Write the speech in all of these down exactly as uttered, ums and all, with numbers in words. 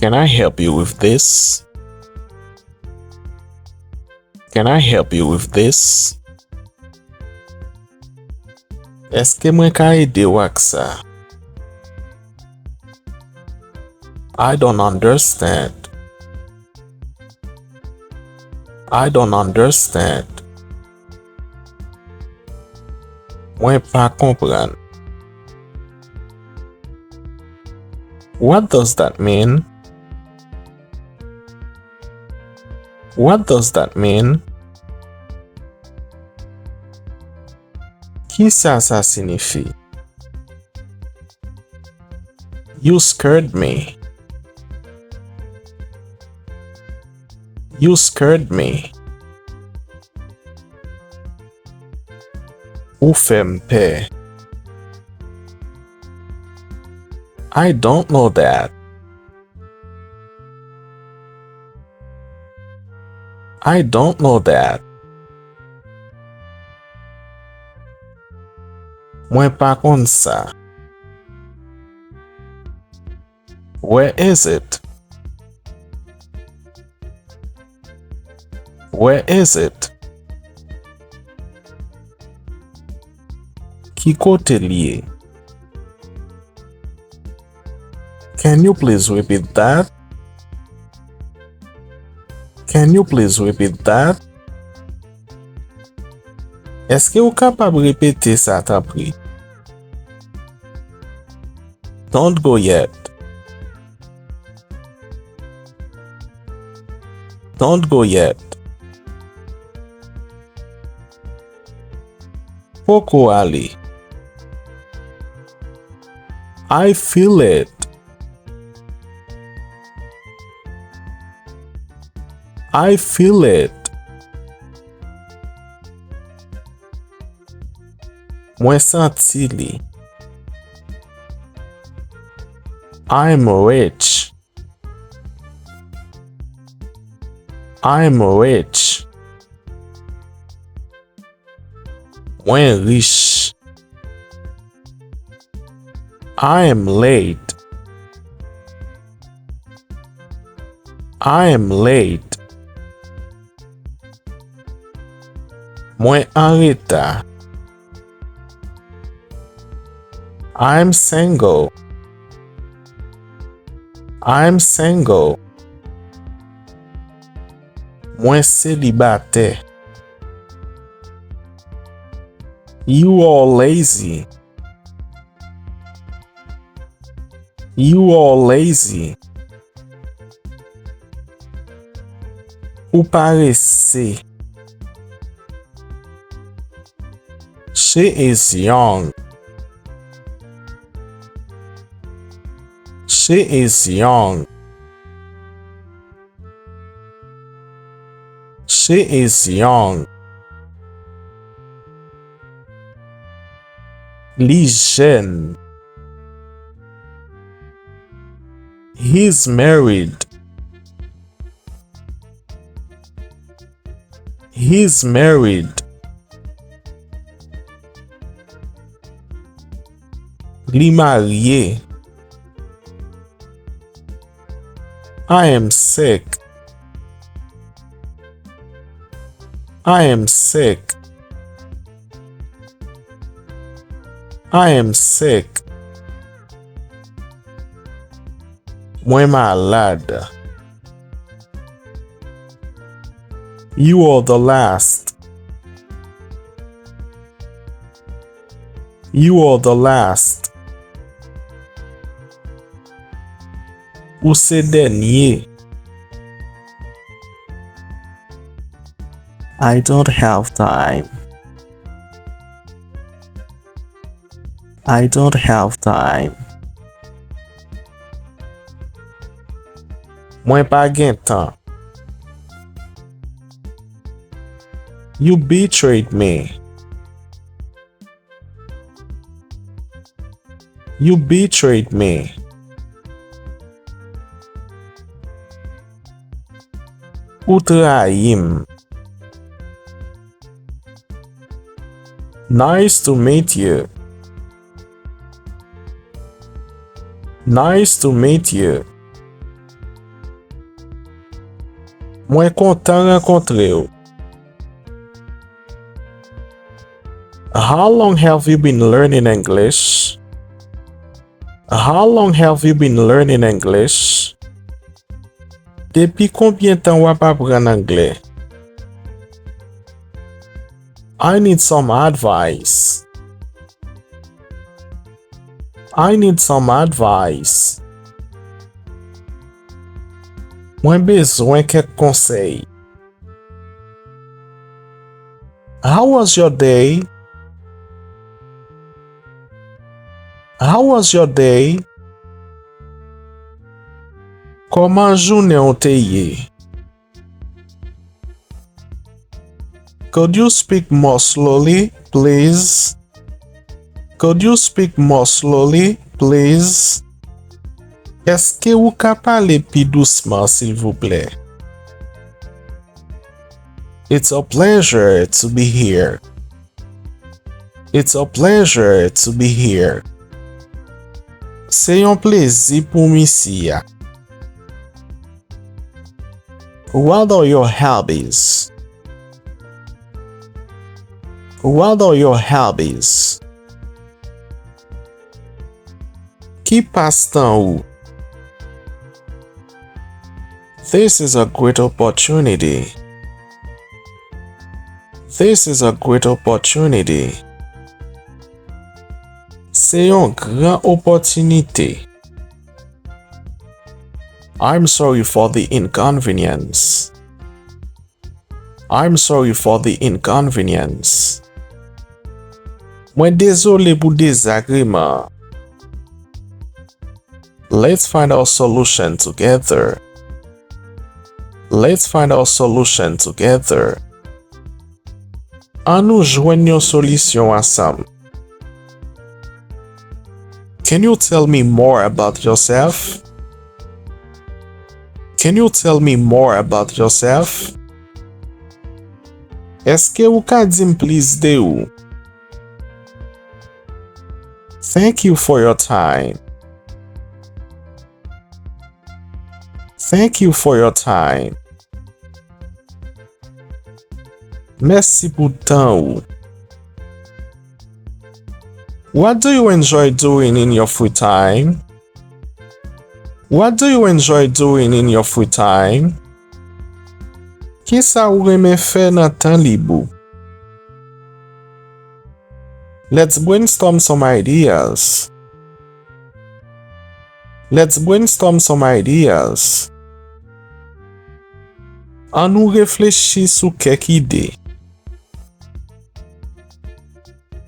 Can I help you with this? Can I help you with this? Èske mwen ka ede w ak sa? I don't understand. I don't understand. Mwen pa konprann. What does that mean? What does that mean? Kisa sa siyifi? You scared me. You scared me. Ou fè m pè. I don't know that. I don't know that. Mwen pa konn sa. Where is it? Where is it? Ki kote l ye? Can you please repeat that? Can you please repeat that? Èske w kapab repete sa, tanpri? Don't go yet. Don't go yet. Poko ale. I feel it. I feel it. Mwen santi li. I'm rich. I'm rich. Mwen rich. I am late. I am late. Mwen anreta. I'm single. I'm single. Mwen selibatè. You are lazy. You are lazy. Ou parese. She is young. She is young. She is young. Li jèn. He's married. He's married. Li marye. I am sick. I am sick. I am sick. Mwen malad. You are the last. You are the last. Ou se dènye. I don't have time. I don't have time. Mwen pa gen tan. You betrayed me. You betrayed me. Ou trayi m. Nice to meet you. Nice to meet you. Mwen kontan rankontre w. How long have you been learning English? How long have you been learning English? Depi konbyen tan w ap aprann anglè? I need some advice. I need some advice. Mwen bezwen kèk konsèy. How was your day? How was your day? Kòman jounen w te ye? Could you speak more slowly, please? Could you speak more slowly, please? Èske ou ka pale pi dousman, silvouplè? It's a pleasure to be here. It's a pleasure to be here. Se yon plezi pou m isi a. What are your hobbies? What are your hobbies? Ki pastan ou? This is a great opportunity. This is a great opportunity. Se yon gran opòtinite. I'm sorry for the inconvenience. I'm sorry for the inconvenience. Mwen dezole pou dezagreman an. Let's find a solution together. Let's find a solution together. Ann nou jwenn yon solisyon ansanm. Can you tell me more about yourself? Can you tell me more about yourself? Èske ou ka di m plis de ou? Thank you for your time. Thank you for your time. Mèsi pou tan ou. What do you enjoy doing in your free time? What do you enjoy doing in your free time? Kisa ou renmen fè nan tan lib ou? Let's brainstorm some ideas. Let's brainstorm some ideas. Ann nou reflechi sou kèk ide.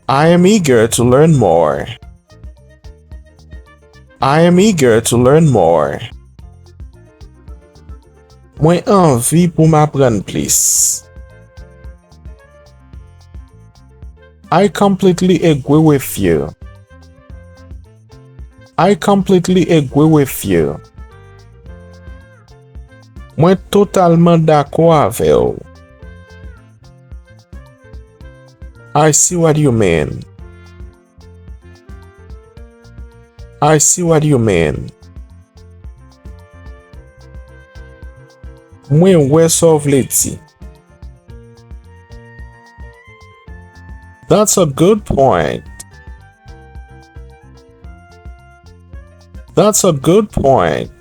I am eager to learn more. I am eager to learn more. Mwen anvi pou m aprann plis. I completely agree with you. I completely agree with you. Mwen totalman dakò avè w. I see what you mean. I see what you mean. Mwen wè sa w vle di. That's a good point. That's a good point.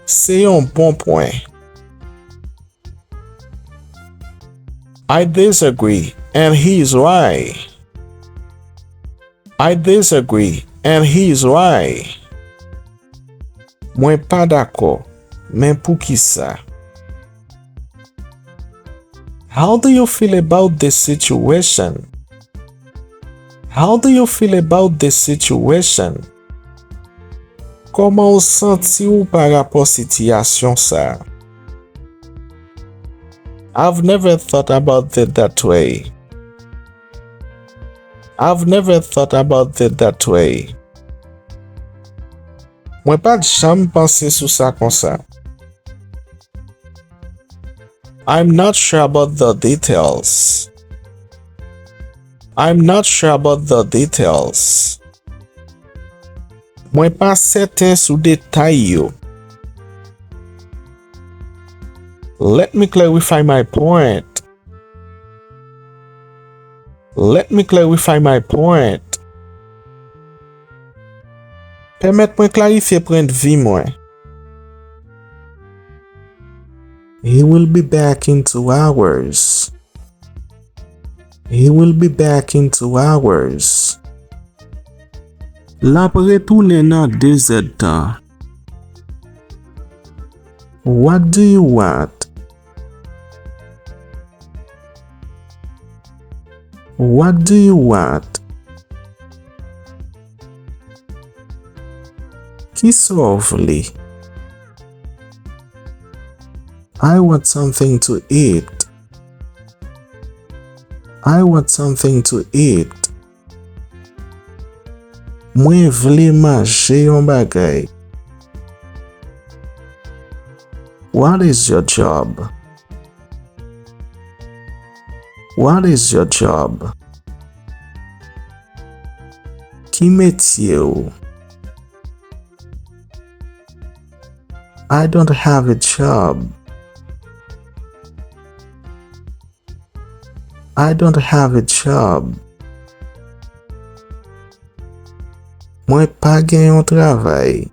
Se yon bon pwen. I disagree, and he is right. I disagree, and he is right. Mwen pa dakò, men poukisa? How do you feel about this situation? How do you feel about this situation? Kòman w santi w pa rapò sitiyasyon sa a? I've never thought about it that way. I've never thought about it that way. Mwen pa t janm panse sou sa konsa. I'm not sure about the details. I'm not sure about the details. Mwen pa sèten sou detay yo. Let me clarify my point. Let me clarify my point. Pèmèt mwen klarifye pwennvi mwen. He will be back in two hours. He will be back in two hours. L ap retounen nan de zèdtan. What do you want? What do you want? Kisa w vle? I want something to eat. I want something to eat. Mwen vle manje yon bagay. What is your job? What is your job? Ki metye w? I don't have a job. I don't have a job. Mwen pa gen yon travay.